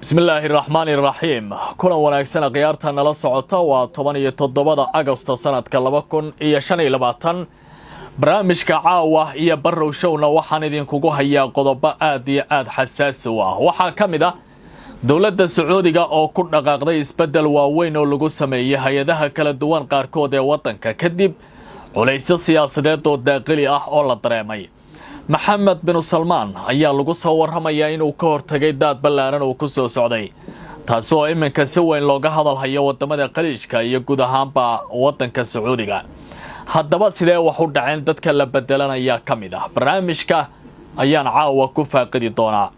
Bismillaahi raxmaani raxiim. Kulan wanaagsan, khiyaarta nala socota. Waa 17-da Agosto sanadka 2025. Barnaamijka Caawa iyo Barrow Showna waxaan idinkugu hayaa qodobo aad iyo aada xasaasi u ah. Waxaa ka mid ah dowladda Sacuudiga oo ku dhaqaaqday isbeddel waaweyn oo lagu sameeyey hay-adaha kala duwan qaarkood ee waddanka, kadib culaysyo siyaasadeed oo daaqili ah oo la dareemay. Maxamed binu Salmaan ayaa lagu soo warramayaa inuu ka hortagay daad ballaaran uu ku soo socday, taasi oo iminka si weyn looga hadalhayo waddamada Khaliijka iyo guud ahaanba waddanka Sacuudiga. Haddaba sidee wax u dhaceen? Dadka la bedelanaya ka mid ah barnaamijka ayaan caawa ku faaqidi doonaa.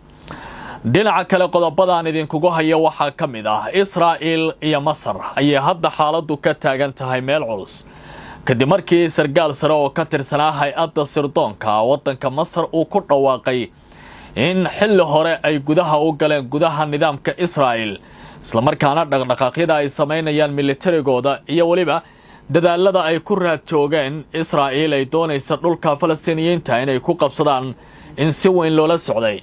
Dhinaca kale, qodobadaan idinkugu hayo waxaa ka mid ah Israa'il iyo Masar ayay hadda xaaladdu ka taagan tahay meel culus, kadib markii sargaal sare oo ka tirsanaa hay-adda sirdoonka waddanka Masar uu ku dhawaaqay in xilli hore ay gudaha u galeen gudaha nidaamka Israa'il, islamarkaana dhaqdhaqaaqyada ay samaynayaan militarigooda iyo weliba dadaalada ay ku raad joogeen Israa'iil ay doonaysa dhulka Falastiiniyiinta inay ku qabsadaan in si weyn loola socday.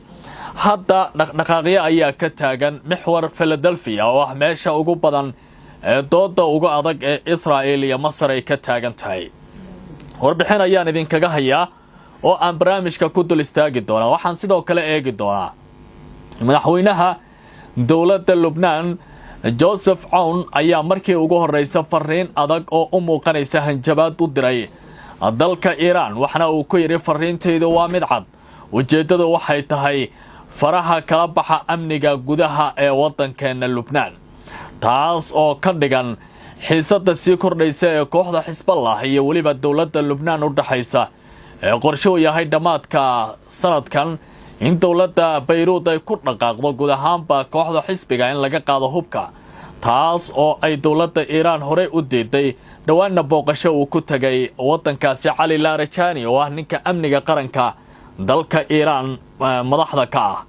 Hadda dhaqdhaqaaqyo ayaa ka taagan Mixwar Philadelphia, oo ah meesha ugu badan ee dooda uga adag ee Israa'il iyo Masar ay ka taagan tahay. Warbixin ayaan idinkaga hayaa oo aan barnaamijka ku dul istaagi doonaa. Waxaan sidoo kale eegi doonaa madaxweynaha dowladda Lubnaan Joseph Cown ayaa markii ugu horreysa fariin adag oo u muuqanaysa hanjabaad u diray dalka Iiraan, waxaana uu ku yidhi: "Fariintaydu waa mid cad, ujeeddadu waxay tahay faraha kala baxa amniga gudaha ee waddankeenna Lubnaan," taas oo ka dhigan xiisadda sii kordhaysa ee kooxda Xisballah iyo weliba dowladda Lubnaan u dhexaysa, ee qorshe uu yahay dhammaadka sanadkan in dowladda Bayruud ay ku dhaqaaqdo guud ahaanba kooxda xisbiga in laga qaado hubka, taas oo ay dowladda Iiraan horey u diiday. Dhowaanna booqasho uu ku tegay waddankaasi Cali Larijani, oo ah ninka amniga qaranka dalka Iiraan madaxda ka ah.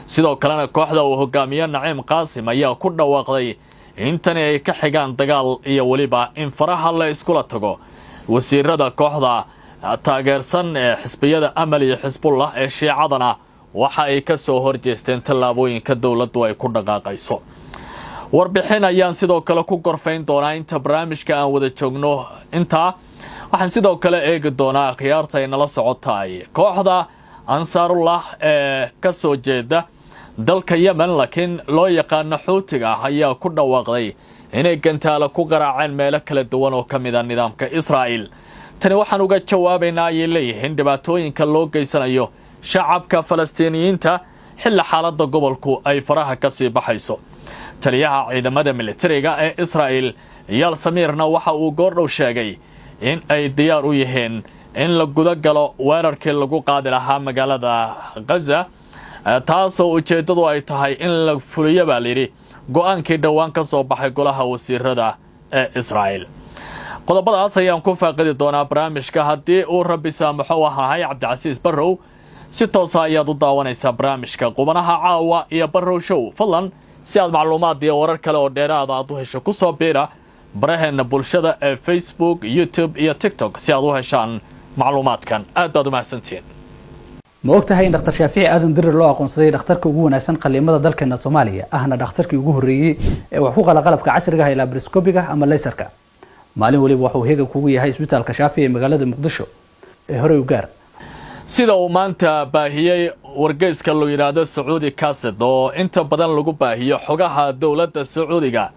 Sidoo kalena kooxda uu hogaamiyo Naciim Qaasim ayaa ku dhawaaqday in tani ay ka xigaan dagaal iyo weliba in faraha la iskula tago. Wasiirada kooxda taageersan ee xisbiyada Amal iyo Xisbullah ee Shiicadana waxa ay ka soo horjeesteen tallaabooyinka dowladdu ay ku dhaqaaqayso. Warbixin ayaan sidoo kale ku gorfayn doonaa inta barnaamijka aan wada joogno. Intaa waxaan sidoo kale eegi doonaa, khiyaarta ay nala socotaay, kooxda Ansaarullah ee ka soo jeeda dalka Yemen laakiin loo yaqaano Xuutiga ah ayaa ku dhawaaqday inay gantaalo ku garaaceen meelo kala duwan oo ka mid ah nidaamka Israa'il. Tani waxaan uga jawaabaynaa, ayay leeyihiin, dhibaatooyinka loo geysanayo shacabka Falastiiniyiinta, xilli xaaladda gobolku ay faraha ka sii baxayso. Taliyaha ciidamada militariga ee Israa'il Iyaal Samiirna waxa uu goordhow sheegay in ay diyaar u yihiin in la guda galo weerarkii lagu qaadi lahaa magaalada Khaza, taasoo ujeeddadu ay tahay in la fuliyo, baa layidhi, go-aankii dhowaan ka soo baxay golaha wasiirada ee Israa'il. Qodobadaas ayaan ku faaqidi doonaa barnaamijka haddii uu Rabbi saamaxo. Waxaan ahay Cabdicasiis Barrow. Si toosa ayaad u daawanaysaa barnaamijka Qubanaha Caawa iyo Barrow Show. Fadlan, si aad macluumaad iyo warar kale oo dheeraada aad u hesho, kusoo biira baraheenna bulshada ee Facebook, YouTube iyo TikTok si aad u heshaan macluumaadkan. Aad baad u mahadsantihiin. Ma og tahay in Dhakhtar Shaafici Aadan Dirir loo aqoonsaday dhakhtarka ugu wanaagsan qaliimada dalkeena Soomaaliya, ahna dhakhtarkii ugu horreeyey ee wax ku qala qalabka casriga ah ee laparoscopiga ama laserka? Maalin waliba waxuu heegan kugu yahay Isbitaalka Shaafi ee magaalada Muqdisho ee horey u gaar. Sida uu maanta baahiyey wargeyska loo yidhaahdo Sacuudi Kaset, oo inta badan lagu baahiyo xogaha dowladda Sacuudiga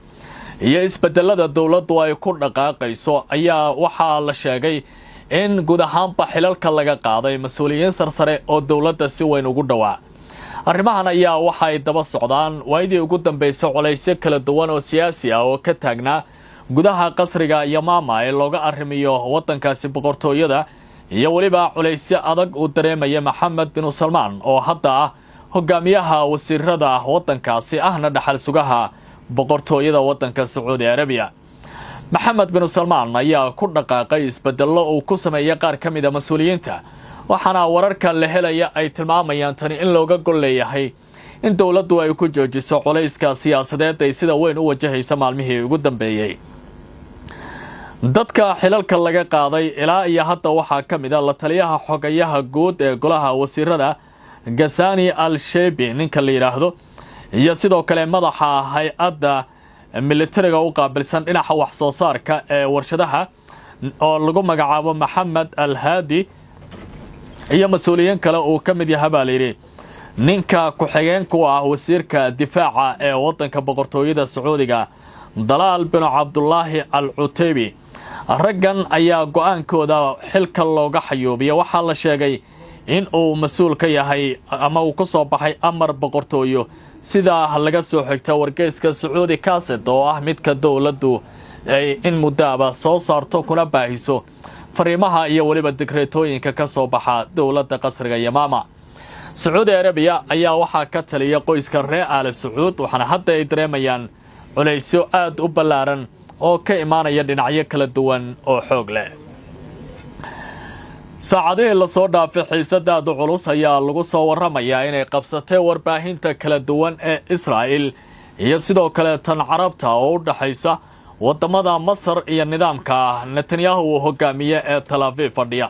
iyo isbedelada dowladdu ay ku dhaqaaqayso, ayaa waxaa la sheegay in guud ahaanba xilalka laga qaaday mas-uuliyiin sarsare oo dowladda si weyn ugu dhowaa. Arrimahan ayaa waxay daba socdaan waayadii ugu dambeysay colaysyo kala duwan oo siyaasi ah oo ka taagnaa gudaha qasriga Yamaama ee looga arrimiyo waddankaasi boqortooyada, iyo weliba culaysyo adag uu dareemaya Maxamed binu Salmaan, oo hadda ah hogaamiyaha wasiirada waddankaasi, ahna dhaxal sugaha boqortooyada waddanka Sacuudi Arabiya. Maxamed binu Salmaan ayaa ku dhaqaaqay isbedello uu ku sameeyay qaar ka mid ah mas-uuliyiinta, waxaana wararka la helaya ay tilmaamayaan tani in looga gol leeyahay in dowladdu ay ku joojiso culayska siyaasadeed ay sida weyn u wajahaysa maalmihii ugu dambeeyey. Dadka xilalka laga qaaday ilaa iyo hadda waxaa ka mid ah la taliyaha xogayaha guud ee golaha wasiirada, Gasani Al Shebi ninka la yidhaahdo. Iyo sidoo kale madaxa hay-adda militariga u qaabilsan dhinaca wax soo saarka ee warshadaha oo lagu magacaabo Maxamed Alhaadi, iyo mas-uuliyiin kale uu ka mid yaha baa layidhi ninka ku-xigeenku ah wasiirka difaaca ee waddanka Boqortooyada Sacuudiga, Dalaal Binu Cabdulaahi Al Cuteybi. Raggan ayaa go-aankooda xilka looga xayuubiya waxaa la sheegay in uu mas-uul ka yahay ama uu ku soo baxay amar boqortooyo, sidaa laga soo xigta wargeyska Sacuudi Kaset, oo ah midka dowladdu ay in muddaaba soo saarto kuna baahiso fariimaha iyo weliba digreetooyinka ka soo baxa dowladda qasriga Yamaama. Sacuudi Arabiya ayaa waxaa ka taliya qoyska reer Aale Sacuud, waxaana hadda ay dareemayaan culaysyo aada u ballaaran oo ka imaanaya dhinacyo kala duwan oo xoog leh. Saacadihii lasoo dhaafay, xiisadaadu culus ayaa lagu soo warramayaa inay qabsatay warbaahinta kala duwan ee Israa'il iyo sidoo kale tan Carabta, oo u dhexaysa wadamada Masar iyo nidaamka Netanyahu uu hogaamiye ee Tel Aviv fadhiya.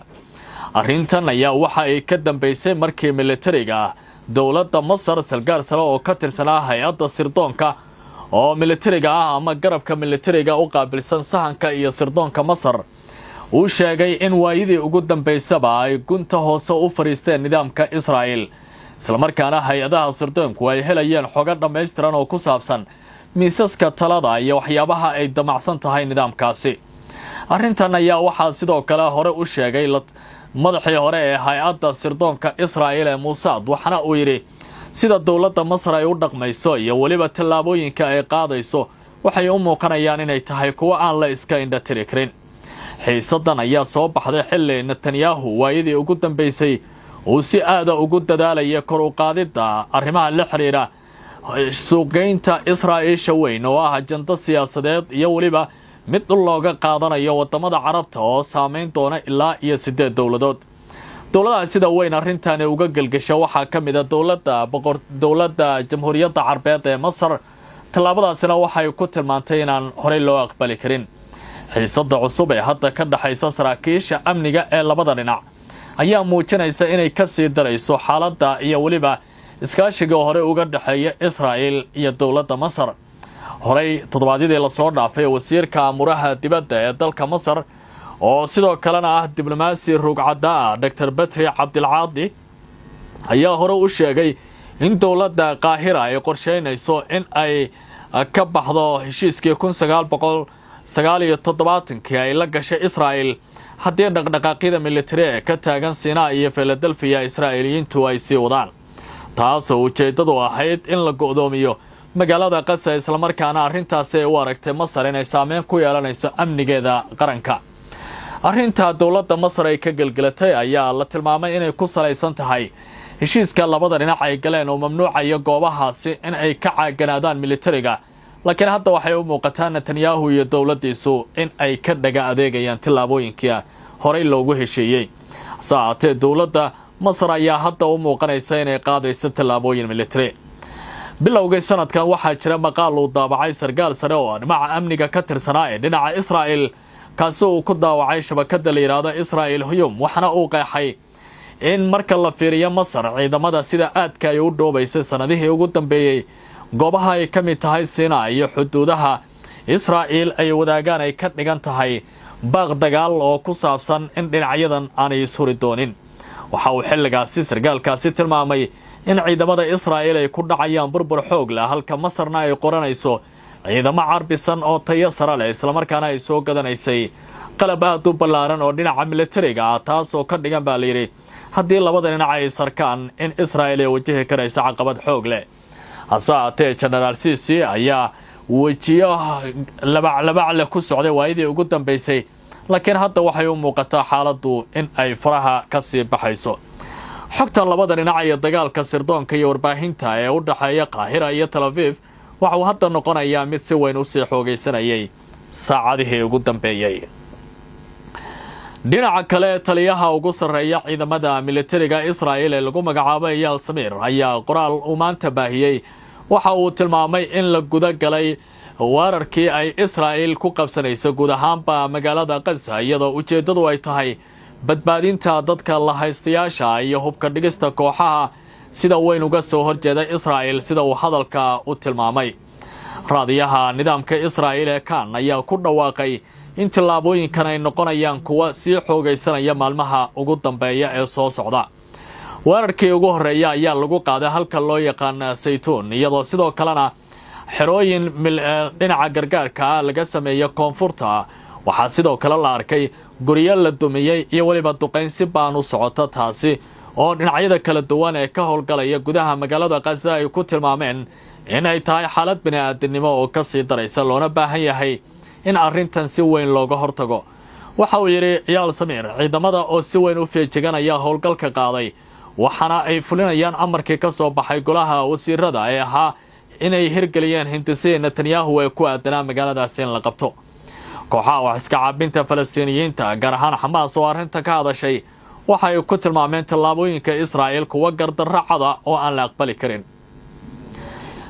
Arrintan ayaa waxa ay ka dambeysay markii militariga dowladda Masar sargaal sare oo ka tirsanaa hay-adda sirdoonka oo militariga ah ama garabka militariga u qaabilsan sahanka iyo sirdoonka Masar uu sheegay in waayadii ugu dambeysaba ay gunta hoose u fadhiisteen nidaamka Israa'el, islamarkaana hay-adaha sirdoonku ay helayeen xogo dhammaystiran oo ku saabsan miisaska talada iyo waxyaabaha ay damacsan tahay nidaamkaasi. Arrintan ayaa waxaa sidoo kale hore u sheegay madaxii hore ee hay-adda sirdoonka Israa'il ee Muusaad, waxaana uu yidhi sida dowladda Masar ay u dhaqmayso iyo weliba tallaabooyinka ay qaadayso waxay u muuqanayaan inay tahay kuwo aan la iska indhatiri karin. Xiisadan ayaa soo baxday xilli Netanyahu waayadii ugu dambeysay uu si aada ugu dadaalaya kor u qaadidda arrimaha la xiriira suuqgeynta Israa'iisha weyn, oo ah ajando siyaasadeed iyo weliba mid dhul looga qaadanayo wadamada Carabta oo saameyn doona ilaa iyo siddeed dowladood. Dowladaha sida weyn arrintani uga gelgesha waxaa ka mid a dowladda Jamhuuriyadda Carbeed ee Masar. Tallaabadaasina waxay ku tilmaantay inaan horey loo aqbali karin. Xiisada cusub ee hadda ka dhexaysa saraakiisha amniga ee labada dhinac ayaa muujinaysa inay kasii darayso xaaladda iyo weliba iskaashiga hore uga dhexeeya Israa'il iyo dowladda Masar. Horey toddobaadyadii lasoo dhaafay, wasiirka amuraha dibadda ee dalka Masar oo sidoo kalena ah diblomaasi ruugcadda ah, Doctor Betri Cabdilcaadi, ayaa hore u sheegay in dowladda Qaahira ay qorsheynayso in ay ka baxdo heshiiskii 1979-kii ay la gashay Israa'il haddii dhaqdhaqaaqyada militari ee ka taagan Sinaa iyo Filadelfiya Israa'iiliyiintu ay sii wadaan, taasoo ujeeddadu ahayd in la go'doomiyo magaalada Qasa, islamarkaana arrintaasi ay u aragtay Masar inay saameyn ku yeelanayso amnigeeda qaranka. Arrinta dowladda Masar ay ka gelgelatay ayaa la tilmaamay inay ku salaysan tahay heshiiska labada dhinac ay galeen oo mamnuucaya goobahaasi in ay ka caaganaadaan militariga, laakiin hadda waxay u muuqataa Netanyahu iyo dowladdiisu in ay ka dhaga adeegayaan tillaabooyinkii horey loogu heshiiyey. Hase ahaatee, dowladda Masar ayaa hadda u muuqanaysa inay qaadayso tallaabooyin militari. Bilowgii sanadkan waxaa jira maqaal uu daabacay sargaal sare oo dhinaca amniga ka tirsanaa ee dhinaca Israa'el, kaasi uu ku daawacay shabakada la yidhaahdo Israel Hayom, waxaana uu qeexay in marka la fiiriyo Masar ciidamada sida aadka ay u dhoobaysay sanadihii ugu dambeeyey goobaha ay ka mid tahay Sinaa iyo xuduudaha Israa'il ay wadaagaan ay ka dhigan tahay baaq dagaal oo ku saabsan in dhinacyadan aanay ishuri doonin. Waxa uu xilligaasi sargaalkaasi tilmaamay in ciidamada Israa'il ay ku dhacayaan burbur xoog leh, halka Masarna ay qoranayso ciidamo carbisan oo tayo sare leh, islamarkaana ay soo gadanaysay qalab aad u ballaaran oo dhinaca militariga ah, taasoo ka dhigan baa layidhi haddii labada dhinac ay sarkaan in Israa'il ay wajahi karaysa caqabad xoog leh. Hase ahaatee, Genaraal Sisi ayaa wejiyo labaclabac leh ku socday waayadii ugu dambeysay, laakiin hadda waxay u muuqataa xaaladdu in ay faraha ka sii baxayso. Xogta labada dhinac iyo dagaalka sirdoonka iyo warbaahinta ee u dhexeeya Qaahira iyo Tel Aviv waxa uu hadda noqonayaa mid si weyn usii xoogaysanayay saacadihii ugu dambeeyey. Dhinaca kale, taliyaha ugu sarreeya ciidamada militariga Israa'il ee lagu magacaabo Eyaal Samiir ayaa qoraal uu maanta baahiyey waxa uu tilmaamay in la guda galay weerarkii ay Israa'il ku qabsanaysa guud ahaanba magaalada Qasa, iyadoo ujeeddadu ay tahay badbaadinta dadka la haystayaasha iyo hubka dhigista kooxaha Sida weyn uga soo horjeeda Israa'il, sida uu hadalka u tilmaamay. Raadiyaha nidaamka Israa'il ee Kan ayaa ku dhawaaqay in tillaabooyinkan ay noqonayaan kuwa sii xoogaysanaya maalmaha ugu dambeeya ee soo socda. Weerarkii ugu horreeya ayaa lagu qaaday halka loo yaqaan Saytuun, iyadoo sidoo kalena xerooyin dhinaca gargaarka ah laga sameeya koonfurta. Waxaa sidoo kale la arkay guryo la dumiyey iyo weliba duqayn si baan u socota, taasi oo dhinacyada kala duwan ee ka howlgalaya gudaha magaalada Khaza ay ku tilmaameen inay tahay xaalad bini-aadinimo oo kasii daraysa, loona baahan yahay in arrintan si weyn looga hortago. Waxa uu yidhi Ciyaal Samiir: "Ciidamada oo si weyn u feejiganaya howlgalka qaaday, waxaana ay fulinayaan amarkii ka soo baxay golaha wasiirada ee ahaa inay hirgeliyeen hindisihii Netanyahu ee ku aadanaa magaaladaasi in la qabto." Kooxaha wax iska caabinta Falastiiniyiinta, gaar ahaan Xamaas oo arrinta ka hadashay, waxay ku tilmaameen tallaabooyinka Israa'il kuwa gardarro cada oo aan la aqbali karin.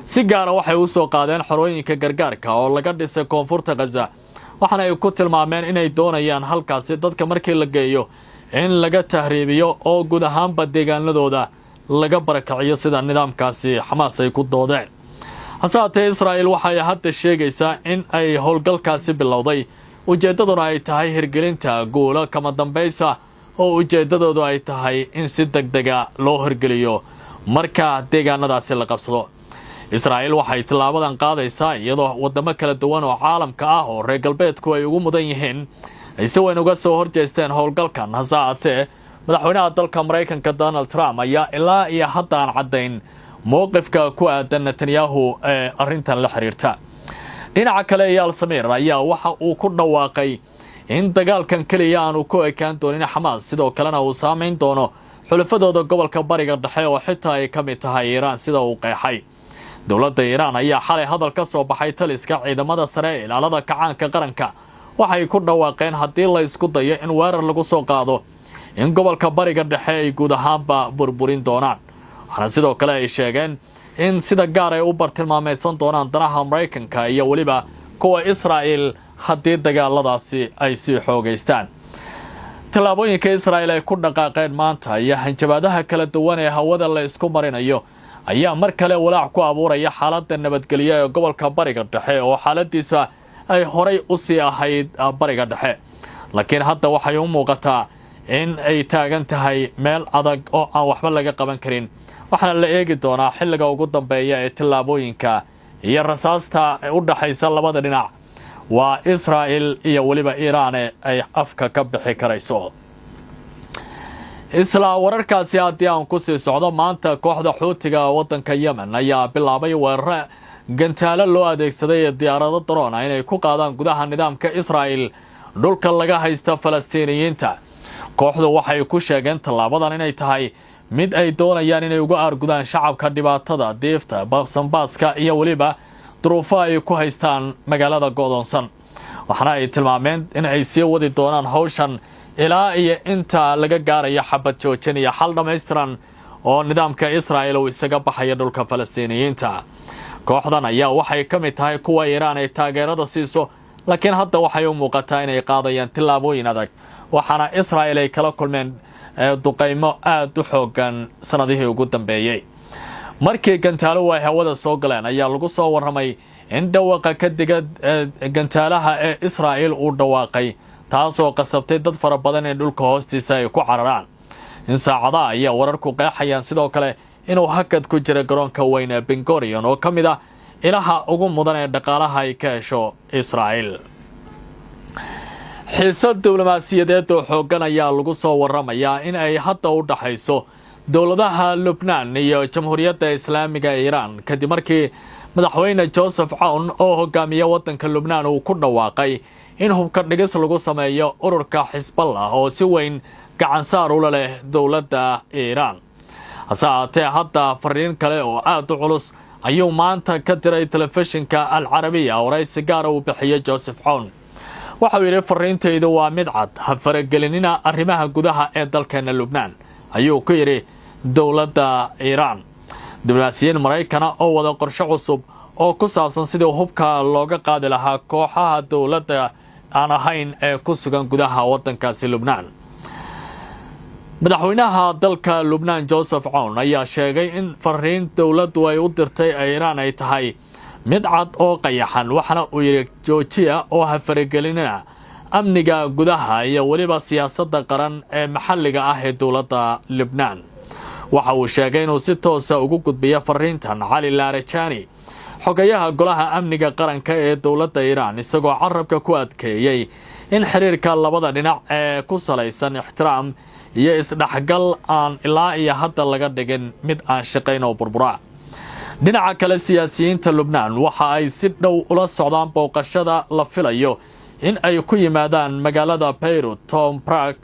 Si gaara waxay u soo qaadeen xerooyinka gargaarka oo laga dhisay koonfurta Khaza, waxaana ay ku tilmaameen inay doonayaan halkaasi dadka markii la geeyo in laga tahriibiyo oo guud ahaanba deegaanadooda laga barakiciyo, sida nidaamkaasi Xamaas ay ku doodeen. Hase haatee, Israa'il waxay hadda sheegaysaa in ay howlgalkaasi bilowday, ujeeddaduna ay tahay hirgelinta guulo kama dambaysa oo ujeeddadoodu ay tahay in si deg dega loo hirgeliyo marka deegaanadaasi la qabsado. Israa'iil waxay tillaabadan qaadaysaa iyadoo waddamo kala duwan oo caalamka ah oo reer galbeedku ay ugu mudan yihiin ay si weyn uga soo horjeesteen howlgalkan. Hase haatee, madaxweynaha dalka Maraykanka Donald Trump ayaa ilaa iyo hadda aan caddayn mowqifka ku aadan Netanyahu ee arrintan la xiriirta. Dhinaca kale, Eyaal Samiir ayaa waxa uu ku dhawaaqay in dagaalkan keliya aanu ku ekaan doonin Xamaas, sidoo kalena uu saamayn doono xulafadooda gobolka Bariga Dhexe oo xitaa ay ka mid tahay Iiraan, sida uu qeexay. Dowladda Iiraan ayaa xalay hadal ka soo baxay taliska ciidamada sare ee ilaalada kacaanka qaranka waxay ku dhawaaqeen haddii la isku dayo in weerar lagu soo qaado in gobolka Bariga Dhexe ay guud ahaanba burburin doonaan. Waxaana sidoo kale ay sheegeen in sida gaar ay u bartilmaameysan doonaan danaha Maraykanka iyo weliba kuwa Israa'il haddii dagaaladaasi ay sii xoogaystaan. Tallaabooyinka Israa'il ay ku dhaqaaqeen maanta iyo hanjabaadaha kala duwan ee hawada la isku marinayo ayaa mar kale walaac ku abuuraya xaaladda nabadgelyo ee gobolka Bariga Dhexe, oo xaaladiisa ay horay usii ahayd Bariga Dhexe, laakiin hadda waxay u muuqataa in ay taagan tahay meel adag oo aan waxba laga qaban karin. Waxaana la eegi doonaa xilliga ugu dambeeya ee tallaabooyinka iyo rasaasta u dhaxaysa labada dhinac, waa Israa'il iyo weliba Iiraane, ay afka ka bixi karayso. Isla wararkaasi haddii aan kusii socdo, maanta kooxda Xuutiga waddanka Yemen ayaa bilaabay weeraro gantaalo loo adeegsaday ee diyaarado daroona inay ku qaadaan gudaha nidaamka Israa'il, dhulka laga haysta Falastiiniyiinta. Kooxdu waxay ku sheegeen tallaabadan inay tahay mid ay doonayaan inay uga aargudaan shacabka dhibaatada, diifta, babsanbaaska iyo weliba duruufo ay ku haystaan magaalada go'doonsan. Waxaana ay tilmaameen in ay sii wadi doonaan hawshan ilaa iyo inta laga gaarayo xabad joojin iyo xal dhammaystiran oo nidaamka Israa'il uu isaga baxayo dhulka Falastiiniyiinta. Kooxdan ayaa waxay ka mid tahay kuwa Iiraan ay taageerada siiso, laakiin hadda waxay u muuqataa inay qaadayaan tillaabooyin adag, waxaana Israa'il ay kala kulmeen duqaymo aada u xoogan sanadihii ugu dambeeyey. Markii gantaaluhu ay hawada soo galeen ayaa lagu soo warramay in dhawaqa ka diga gantaalaha ee Israa'il uu dhawaaqay, taasoo qasabtay dad fara badan in dhulka hoostiisa ay ku cararaan. In saacadaha ayaa wararku qeexayaan sidoo kale inuu hakad ku jira garoonka weyn ee Bengorion, oo ka mid ah ilaha ugu mudan ee dhaqaalaha ay ka hesho Israa'il. Xiisad diblomaasiyadeed oo xooggan ayaa lagu soo warramayaa in ay hadda u dhaxayso dowladaha Lubnaan iyo Jamhuuriyadda Islaamiga ee Iiraan, kadib markii madaxweyne Joseph Cawn oo hogaamiya waddanka Lubnaan uu ku dhawaaqay in hubka dhigis lagu sameeyo ururka Xisballah oo si weyn gacansaar ula leh dowladda Iiraan. Hase haatee, hadda fariin kale oo aada u culus ayuu maanta ka diray telefishinka Al Carabiya waraysi gaara uu bixiyey Joseph Cawn. Waxauu yidhi: "Fariintaydu waa mid cad, ha faragelinina arrimaha gudaha ee dalkeena Lubnaan," ayuu ku yidhi dowladda Iiraan. Diblomaasiyiin Maraykana oo wada qorshe cusub oo ku saabsan sidii hubka looga qaadi lahaa kooxaha dowladda aan ahayn ee ku sugan gudaha waddankaasi Lubnaan. Madaxweynaha dalka Lubnaan Joseph Cown ayaa sheegay in fariin dowladdu ay u dirtay Iiraan ay tahay mid cad oo qayaxan, waxaana uu yidhi: "Joojiya oo ha faragelinina amniga gudaha iyo weliba siyaasadda qaran ee maxalliga ah ee dowladda Libnaan." Waxa uu sheegay inuu si toosa ugu gudbiyo fariintan Cali Laarajani, xogayaha golaha amniga qaranka ee dowladda Iiraan, isagoo carabka ku adkeeyey in xiriirka labada dhinac ee ku salaysan ixtiraam iyo isdhexgal aan ilaa iyo hadda laga dhigin mid aan shaqayn oo burbura. Dhinaca kale, siyaasiyiinta Lubnaan waxa ay si dhow ula socdaan booqashada la filayo in ay ku yimaadaan magaalada Beirut Tom Barrack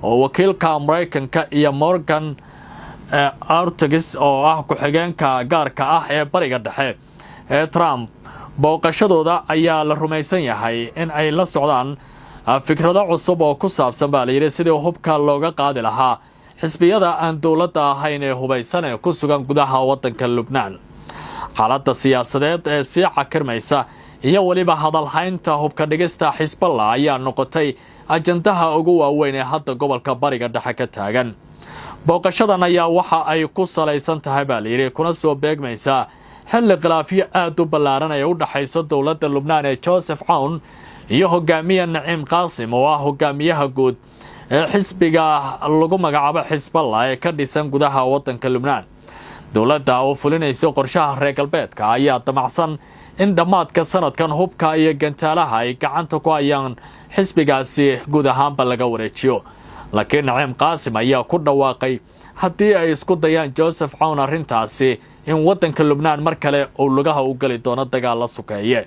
oo wakiilka Maraykanka iyo Morgan Ortagus oo ah ku-xigeenka gaarka ah ee Bariga Dhexe ee Trump. Booqashadooda ayaa la rumaysan yahay in ay la socdaan fikrado cusub oo ku saabsan, baa layidhi, sidii hubka looga qaadi lahaa xisbiyada aan dowladda ahayn ee hubaysan ee ku sugan gudaha waddanka Lubnaan. Xaaladda siyaasadeed ee sii cakirmaysa iyo weliba hadalhaynta hubka dhigista Xisballah ayaa noqotay ajandaha ugu waaweyn ee hadda gobolka Bariga Dhexe ka taagan. Booqashadan ayaa waxa ay ku salaysan tahay, baa layidhi, kuna soo beegmaysaa xilli khilaafyo aada u ballaaran ee u dhexayso dowladda Lubnaan ee Joseph Cown iyo hogaamiye Naciim Qaasim oo ah hogaamiyaha guud ee xisbiga lagu magacaabo Xisballah ee ka dhisan gudaha waddanka Lubnaan. Dowladda oo fulinaysa qorshaha reer galbeedka ayaa damacsan in dhammaadka sanadkan hubka iyo gantaalaha ay gacanta ku hayaan xisbigaasi guud ahaanba laga wareejiyo, laakiin Naciim Qaasim ayaa ku dhawaaqay haddii ay isku dayaan Joseph Cown arrintaasi in waddanka Lubnaan mar kale uu lugaha u geli doono dagaal la sukeeye.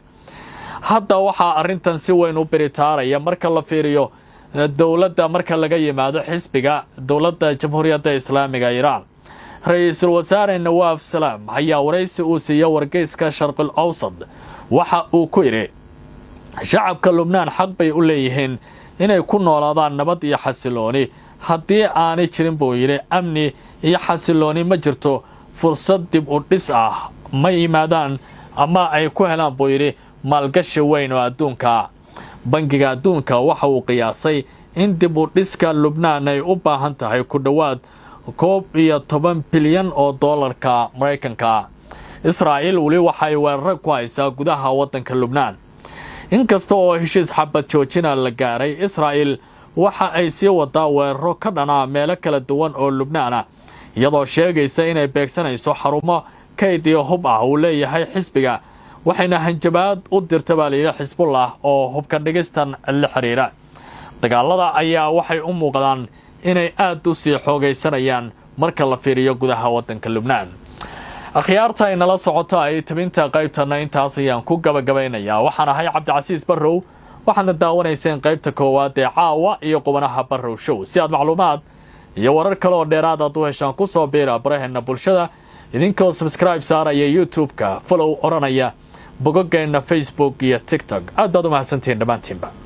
Hadda waxaa arrintan si weyn u biritaaraya, marka la fiiriyo dowladda, marka laga yimaado xisbiga, dowladda Jamhuuriyadda Islaamiga Iiraan. Ra-iisul Wasaare Nawaaf Salaam ayaa waraysi uu siiya wargeyska Sharqil Awsad waxa uu ku yidhi: "Shacabka Lubnaan xaq bay u leeyihiin inay ku noolaadaan nabad iyo xasilooni. Haddii aanay jirin," buu yidhi, "amni iyo xasilooni, ma jirto fursad dib u dhis ah, ma yimaadaan ama ay ku helaan," buu yidhi, "maalgashi weyn oo adduunka." Bangiga Adduunka waxa uu qiyaasay in dib u dhiska Lubnaan ay u baahan tahay ku dhowaad 11 bilyan oo doolarka Maraykanka. Israa'iil weli waxay weeraro ku haysaa gudaha waddanka Lubnaan. Inkasta oo heshiis xabad joojina la gaaray, Israa'iil waxa ay sii wadaa weeraro ka dhanaa meelo kala duwan oo Lubnaan ah, iyadoo sheegaysa inay beegsanayso xarumo kayd iyo hub ah uu leeyahay xisbiga, waxayna hanjabaad u dirta, baa layidhi, Xisbullah oo hubka dhigistan la xiriira. Dagaalada ayaa waxay u muuqdaan inay aada u sii xoogaysanayaan marka la fiiriyo gudaha waddanka Lubnaan. Akhyaarta ay nala socoto ay tabinta qaybtana intaas ayaan ku gabagabaynayaa. Waxaan ahay Cabdicasiis Barrow, waxaadna daawanayseen qaybta koowaad ee Caawa iyo Qubanaha Barrow Show. Si aad macluumaad iyo warar kale oo dheeraad aad u heshaan, kusoo biira baraheena bulshada idinkoo subscribe saaraya YouTube-ka, follow odhanaya bogogeenna Facebook iyo TikTok. Aad baad u mahadsantihiin dhammaantiinba.